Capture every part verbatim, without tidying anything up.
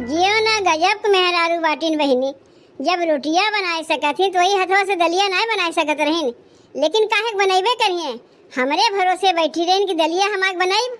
जियो ना, गजब के मेहरारू बाटिन बहिनी। जब रोटिया बनाए सकत ही तो वही हथवा से दलिया नाय बनाए सकत रहिन, लेकिन काहे के बनैबे करिए। हमरे भरोसे बैठी रहिन कि दलिया हम आग बनाइब।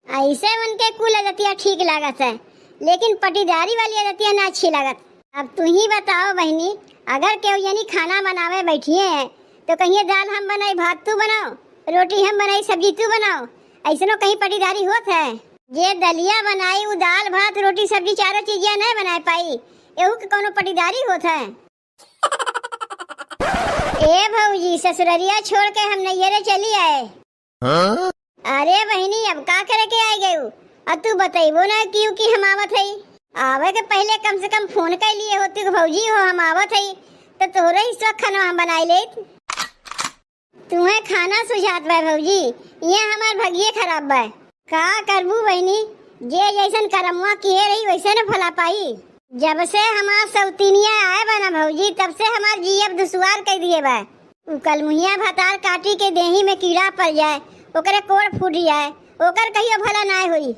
ऐसे उनके कुल आदतिया ठीक लागत है, लेकिन पटीदारी वाली आदतिया ना अच्छी लागत। अब तू ही बताओ बहिनी, अगर केहू जनी खाना बनावे बैठिए है तो कहिए दाल हम बनाई, भात तू बनाओ, रोटी हम बनाई, सब्जी तू बनाओ, ऐसनो कहीं पटीदारी होत है? जे दलिया बनाई, उ दाल, भात, रोटी, सब्जी, चारों चीजिया नहीं बनाए पाई, एहू के कौनो पटीदारी होत है? ए भौजी, ससुररिया छोड़ के हम नैहरे चली आए। हाँ? अरे बहिनी, अब का करे के आए गयू? अब तू बतैबो ना कियू कि हम आवत हई। आवे के पहले कम से कम फोन कर लिए होती कि भौजी हो, हम आवत हई, तो तोहरे हिस्सा खाना हम बनाई लेत। तुम्हें खाना सुझात बा भौजी, ये हमार भगिए खराब बा। का करबू बहिनी, जे जैसन करमुआ किए रही वैसे न फला पाई। जब से हमार सौतिनिया आए बा ना भौजी, तब से हमार जीयब दुश्वार कर दिए बा। उ कलमुहिया भतार काटी के देही में कीड़ा पड़ जाए, ओकरे कोड़ फूट जाए, ओकर कहियो भला नाय होई।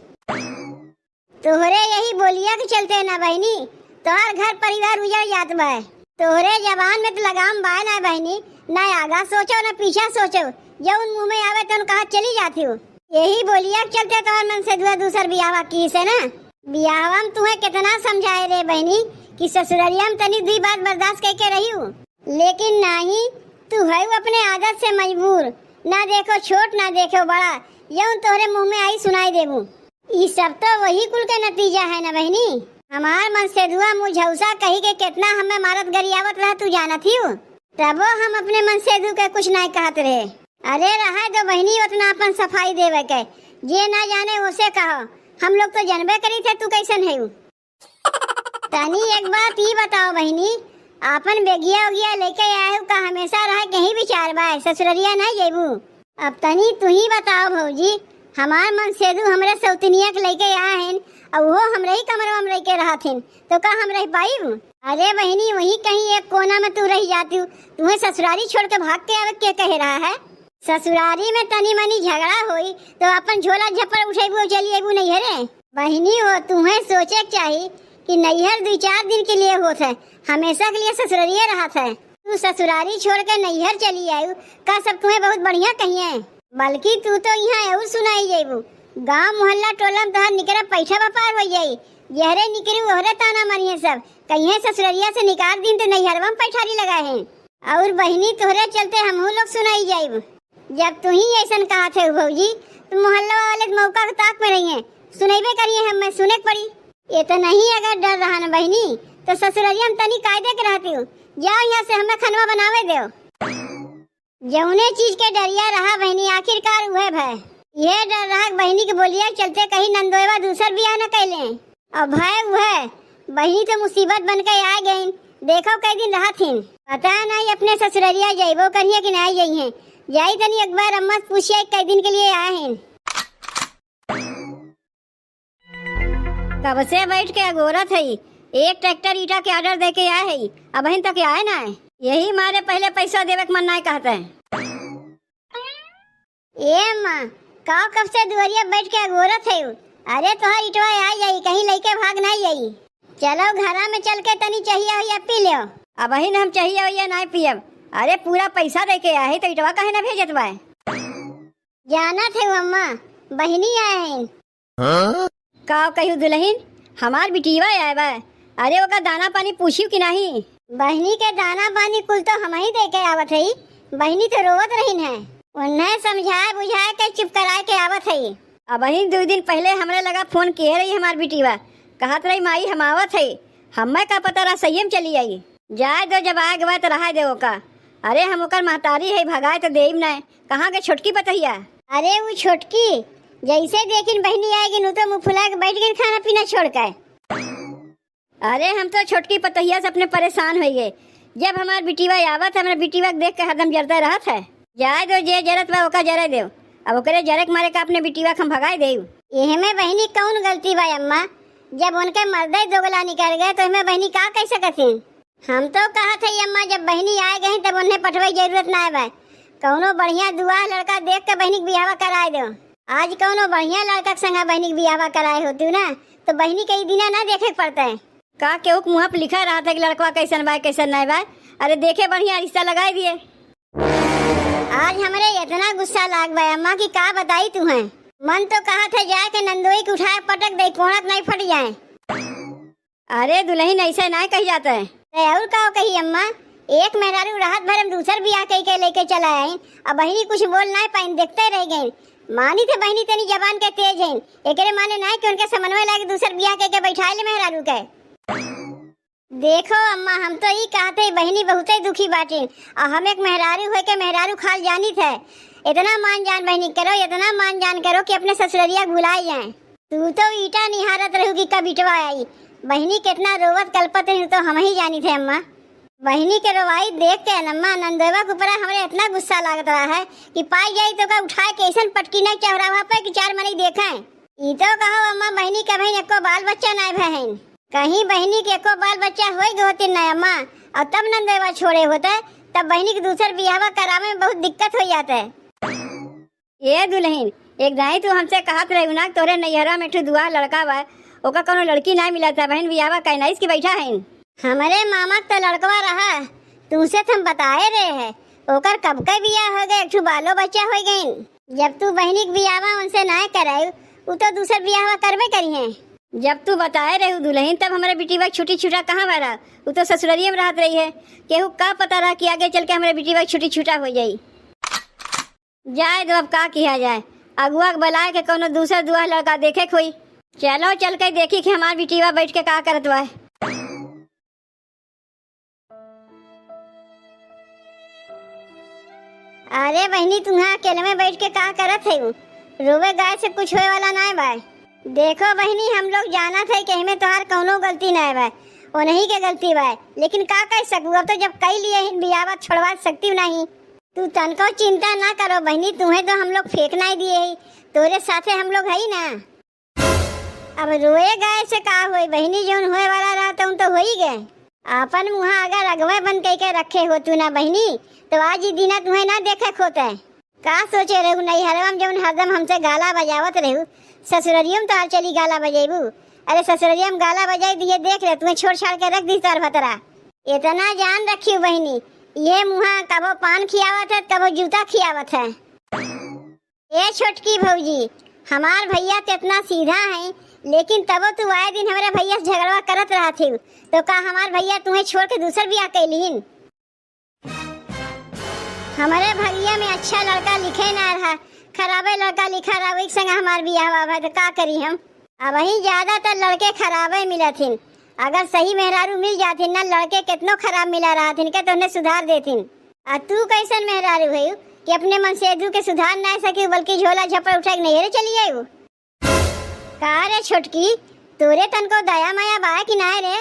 तोहरे यही बोलिया के चलते ना बहिनी, तोहर घर परिवार उजड़ जात बा। तोहरे जबान में तो लगाम बाय ना बहिनी, ना आगा सोचो ना पीछा सोचो, जौन मुंह में आवे तौन कहा चली जाती हो। यही बोलिया के चलते तोहर मनसेधुआ दूसर बियाहवा की से ना। बियाहवा में तुम्हें कितना समझाए रे बहिनी कि ससुररिया में तनी दुई बात बर्दाश्त करके रही हूँ, लेकिन नाही, तू है अपने आदत से मजबूर, ना देखो छोट ना देखो बड़ा, यौन तोहरे मुंह में आई सुनाई देबू। ई सब तो वही कुल के नतीजा है ना बहिनी। हमार मनसेधुआ मुझौसा कही के कितना हमें मारत गरियावत रहा तू जानत ही हो, तबो हम अपने मनसेधु के कुछ नहीं कहत रहे। अरे रहा दो बहिनी, उतना अपन सफाई देवे के, जे ना जाने उसे कहो, हम लोग तो जानबे करी थे तू कैसन है। तनी एक बात ई बताओ बहिनी, आपन बेगिया उगिया लेके आए हो का? हमेशा रहे के ही विचार बा, ससुररिया नहीं जेबू? अब तनी तू ही बताओ भौजी, हमार मनसेधु हमरे सौतनिया के लेके आए हैं, और वो हमरे ही कमरवा में रह के रहत हैं, तो का हम रह पाइब? अरे बहिनी, वही कहीं एक कोना में तू रह जाती हूँ, तुम्हें ससुरारी छोड़ के भाग के आवे के कहे रहा है? ससुरारी में तनी मनी झगड़ा होई तो अपन झोला झप्पड़ उठेबू और चली अबू नैहरे। बहिनी हो, तुम्हें सोचे के चाही कि नैहर दुई चार दिन के लिए होत है, हमेशा के लिए ससुररिये रहत है। तू ससुरारी छोड़ के नैहर चली आयु, का सब तुम्हें बहुत बढ़िया कहिए? बल्कि तू तो यहाँ और सुनाई जेबू। गांव मोहल्ला टोला में तोहर निकरा पैठा बपार हो जाई। जहरे निकरी ओहरे ताना मारिए सब, कहिए ससुररिया से निकाल दिन तो नैहरवा में पैठारी लगाए हैं। और बहिनी, तोहरे चलते हमहू लोग सुनाई जाइब। जब तू ही ऐसन कहत है भौजी, तो मोहल्ला वाले के मौका के ताक में रहिए, सुनैबे करिए, हमें सुने के पड़ी। इतना ही अगर डर रहा न बहिनी, तो ससुररिया में तनी कायदे के रहती हूँ। जाओ यहाँ से, हमें खनवा बनावे दो। जौने चीज के डरिया रहा बहिनी, आखिरकार उहे भय। ये डर रहा कि बहिनी के बोलिया के चलते कहीं नंदोयवा दूसर बियाह न कैले। अब भय उहे, बहिनी तो मुसीबत बन के आ गईन। देखो कई दिन रहत हिन, पता नहीं अपने ससुररिया जइबो करिए कि नहीं जइहें। जाई तनी एक बार अम्मा से पूछिए कई दिन के लिए आए हैं। कब से बैठ के अगोरत हई, एक ट्रैक्टर ईटा के ऑर्डर दे के आए हई, अबहिन तक आए ना है। यही मारे पहले पैसा देवे के मन नाय कहत है। ए माँ, का कब से दुआरिया बैठ के अगोरत है? अरे तोहार ईटवा आ जाई, कहीं लइके भाग नाय जाई। चलो घरा में चल के तनी चाहिया होइया पी लो। अबहिन हम चाहिया होइया नाय पियब। अरे पूरा पैसा दे के आए हई तो ईटवा काहे ना भेजत बाय? जानत है अम्मा, बहिनी आए हैं। हाँ? का कहू दुलहिन, हमार बिटिया आए बा। अरे ओकर दाना पानी पूछियो कि नाही? बहिनी के दाना पानी कुल तो हम ही दे के आवत हई। बहिनी तो रोवत रहिन है। उन्हें समझाए बुझाए के चुप कराए के आवत हई। अबहिन दो दिन पहले हमरे लगा फोन किए रही हमार बिटिया, कहत रही माई हम आवत हई। हमें का पता रहा सही में चली आई। जाए दो, जब आए गवा तो रहा दे ओका। अरे हम ओकर महतारी है, भगाए तो देब ना। कहाँ के छोटकी पतहिया? अरे उ छोटकी, जैसे देखिन बहिनी आए गिन, उ तो मुँह फुला के बैठ गई खाना पीना छोड़ के। अरे हम तो छोटकी पतहिया से अपने परेशान हो गए। जब हमार बिटिया आवत है, हमारे बिटिया के देख के हरदम जरते रहत है। जाए दो, जे जरत बा ओका जरे दो। अब ओकरे जरे के मारे का अपने बिटिया के हम भगाए देब? एहमे बहिनी कौन गलती बा अम्मा? जब उनके मर्दे दोगला निकल गए तो एहमे बहिनी का कह सकत हैं? हम तो कहत हई अम्मा, जब बहिनी आए गई तब उन्हें पठवे के जरूरत ना बा। कौनो बढ़िया दुआ लड़का देख के बहिनी के बियाहवा कराए दो। आज कौनो बढ़िया लड़का के संगे बहिनी के बियाहवा कराए होतू ना, तो बहिनी के ई दिना ना देखे के पड़ते। का केहू के मुँह पे लिखा रहत है कि लड़कवा कैसन बा, कैसन नाय बा? अरे देखे बढ़िया रिश्ता लगाए दिए। आज हमरे इतना गुस्सा लाग बा अम्मा कि का बताई तुहें। मन तो कहत है जाए के नंदोई के उठाए पटक दे, कोणक नहीं फट जाए। अरे दुलहिन, ऐसे नाय कही जात है। ते और का कही अम्मा, एक मेहरारू रात भर हम दूसर बियाह कई के लेके चला आइन, अब बहिनी कुछ बोल नाय पाइन, देखते रह गइन। मानी थे बहिनी तनी जबान के तेज हैं, एकरे माने नाय कि उनके समन्वय लागे दूसर बियाह कई के बैठाए ले मेहरारू के। देखो अम्मा, हम तो ई कहत है बहिनी बहुते दुखी बाटिन, और हम एक मेहरारू होए के मेहरारू खाल जानित है। इतना मान जान बहिनी करो, इतना मान जान करो कि अपने ससुररिया के भुलाए जाए। तू तो ईटा निहारत रहू कि कब इटवा आई। बहिनी कितना रोवत कलपत है तो हम ही जानित है अम्मा। बहिनी के रोवाई देख के अम्मा नंदोइवा के ऊपर हमरे इतना गुस्सा लागत रहा है कि पाई जाई तो का उठाए के ऐसन पटकी नहीं चौराहा पे कि चार मनई देखें। ई तो कहो अम्मा, बहिनी के अबहिन एको बाल बच्चा नाय भए हैं। कहीं बहिनी के एको बाल बच्चा होई गए होते ना अम्मा, और तब नंदोइवा छोड़े होते, तब बहिनी के दूसर बियाहवा करावे में बहुत दिक्कत हो जाते। ए दुलहिन, एक दाई तू हमसे कहत रही ना, तोरे नैहरा में एक ठो दुआ लड़का बा, ओका कौनो लड़की ना मिलत है, बहिन बियाहवा कहनाइस की बैठा है। हमरे मामा के तो लड़कवा रहा, तुमसे तो हम बताए रहे हैं, ओकर कब के बियाह हो गए, एक ठो बालो बच्चा हो गइन। जब तू बहिनी के बियाहवा उनसे ना करायु, उ तो दूसर बियाहवा करबे करी हैं। जब तू बताए रहे दुलहिन, तब हमरे बिटिया के छुट्टी छुटा कहाँ भरा, उ तो ससुररिये में रहत रही है। केहू का पता रहा कि आगे चल के हमरे बिटिया के छुट्टी छुटा हो जाई। जाए दो, अब का किया जाए, अगुआ के बुलाए के कौनो दूसर दुआ लड़का देखे के होई। चलो चल के देखी कि हमार बिटिया बैठ के का करत बा। अरे बहिनी, तुहाँ अकेले में बैठ के का करत है? रोवे गाय से कुछ होए वाला नाय बा। देखो बहिनी, हम लोग जानत है कि एहमे तोहार कौनो गलती नाय बा, उन्हीं के गलती बा, लेकिन का कर सकू, अब तो जब कई लिए हिन बियाहवा छोड़वा सकती नहीं। तू तनको चिंता ना करो बहिनी, तुम्हें तो हम लोग फेंक नहीं दिए ही, तोरे साथे हम लोग है ना। अब रोए गाए से का होई बहिनी, जौन होए वाला रहा तौन तो होई गए। आपन मुहा अगर अगवे बंद कई के रखे हो तू ना बहिनी, तो आज ही दिना तुम्हें ना देखे खोते। का सोचे रहू नैहरवा में जौन हरदम हमसे गाला बजावत रहू, ससुररियो में तोहार चली गाला बजेबू। अरे ससुररिया में गाला बजाई दिए, देख ले तुम्हें छोड़ छाड़ के रख दी तोहार भतरा। इतना जान रखियो बहिनी, ये मुहा कबो पान खियावत है, कबो जूता खियावत है। ए छोटकी भौजी, हमार भैया कितना सीधा है, लेकिन तबो तू आए दिन हमरे भैया से झगड़वा करत रहत हिउ, तो का हमार भैया तुम्हें छोड़ के दूसर बियाह कैलिन? हमरे भगिया में अच्छा लड़का लिखे ना रहा, खराबे लड़का लिखा रहा, वही संग हमार बियाह हुआ भाई, तो का करी हम? अबहीं ज्यादातर लड़के खराबे मिलत हिन। अगर सही मेहरारू मिल जात हिन ना, लड़के कितनो खराब मिला रहत हिन के, तो उन्हें सुधार देत हिन। आ तू कैसन मेहरारू है कि अपने मन से दू के सुधार ना सकी, बल्कि झोला झपड़ उठा के नैहरे चली जायू? का रे छोटकी, तोरे तनको दया माया बा कि नाय रे?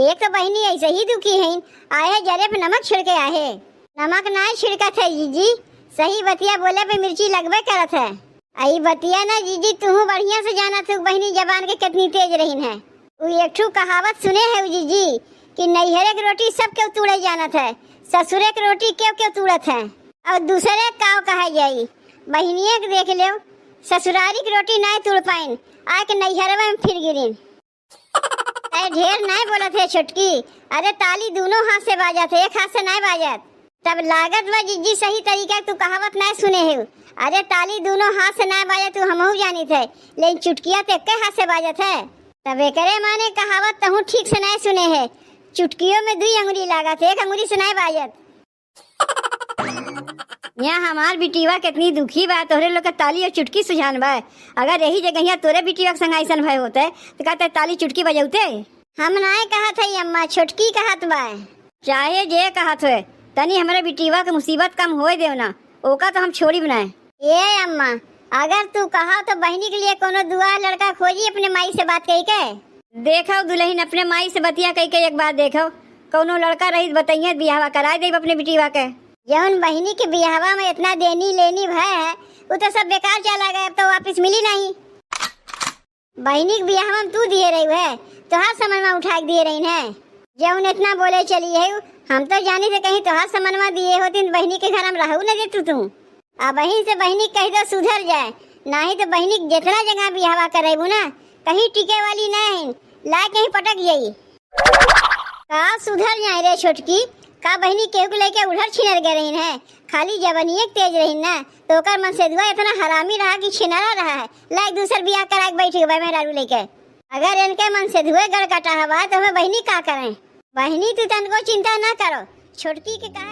एक तो बहिनी ऐसे ही दुखी हैं, आहे जरे पे नमक छिड़के आहे। नमक नाय छिड़कत है जीजी, सही बतिया बोले पे मिर्ची लगबे करत है। आ ई बतिया ना जीजी, तू बढ़िया से जानत हो बहिनी जबान के कितनी तेज रहीन है। उ एक ठू कहावत सुने है जीजी कि नैहरे के रोटी सब केहू तूड़े जानत है, ससुरे के रोटी केहू केहू तूड़त है। और दूसरे काव कहा जाई, बहिनिया के देख लेव, ससुरारी के रोटी नाय तूड़ पाइन, आके नैहरवा में फिर गिरिन। ए, ढेर नाय बोलत है छोटकी, अरे ताली दोनों हाथ से बाजत है, एक हाथ से नाय बाजत। तब लागत बा जीजी सही तरीका तू कहावत नाय सुने है। अरे ताली दोनों हाथ से नाय बाजत तू हमहू जानित है, लेकिन चुटकिया तो एक हाथ से बाजत है। तब एकरे माने कहावत तहूँ ठीक से नाय सुने है, चुटकियों में दुई अंगुरी लागत है, एक अंगुरी से नाय बाजत। यहाँ हमार बिटिवा कितनी दुखी बा, तोहरे लोग के ताली और चुटकी सुझान बा। अगर यही जगह यहाँ तोरे बिटिवा के संग ऐसन भय होते, तो का ते ताली चुटकी बजौते? हम नाय कहत हई अम्मा, छोटकी कहत बा। चाहे जे कहत होए, तनी हमरे बिटिवा के मुसीबत कम होए देव ना, ओका तो हम छोड़िब ना। ए अम्मा, अगर तू कहा तो बहिनी के लिए कोनो दुआ लड़का खोजी अपने माई से बात कही के। देखो दुलहिन, अपने माई से बतिया कई के एक बार देखो, कौनो लड़का रही तो बतइहे, बियाहवा कराए देब अपने बिटिवा के। जौन बहिनी के बियाहवा में इतना देनी लेनी भय है, उ तो सब बेकार चला गए, अब तो वापिस मिली नहीं। बहिनी के बियाहवा में तू दिए रही है, तोहार समनवा उठा के दिए रही है। जौन इतना बोले चली है, हम तो जानी थे कहीं तोहार समनवा दिए होती तो बहिनी के घर हम रहू न देतू तू। अबहीं से बहिनी कह दो सुधर जाए, नाही तो बहिनी के जितना जगह बियाहवा करेबू ना, कहीं टिके वाली ना है, लाए कहीं पटक जाई। का सुधर जाए रे छोटकी, का बहिनी केहू के लेके उढ़र छिनर गए रही है? खाली जवनिये के तेज रही ना, तो ओकर मनसेधुआ इतना हरामी रहा कि छिनरा रहा है, लाए दूसर बियाह करा के बैठ गए मेहरारू लेके। अगर इनके मनसेधुए गड़ कटा हवा तो हमें बहिनी का करें? बहिनी तू तनको चिंता ना करो, छोटकी के का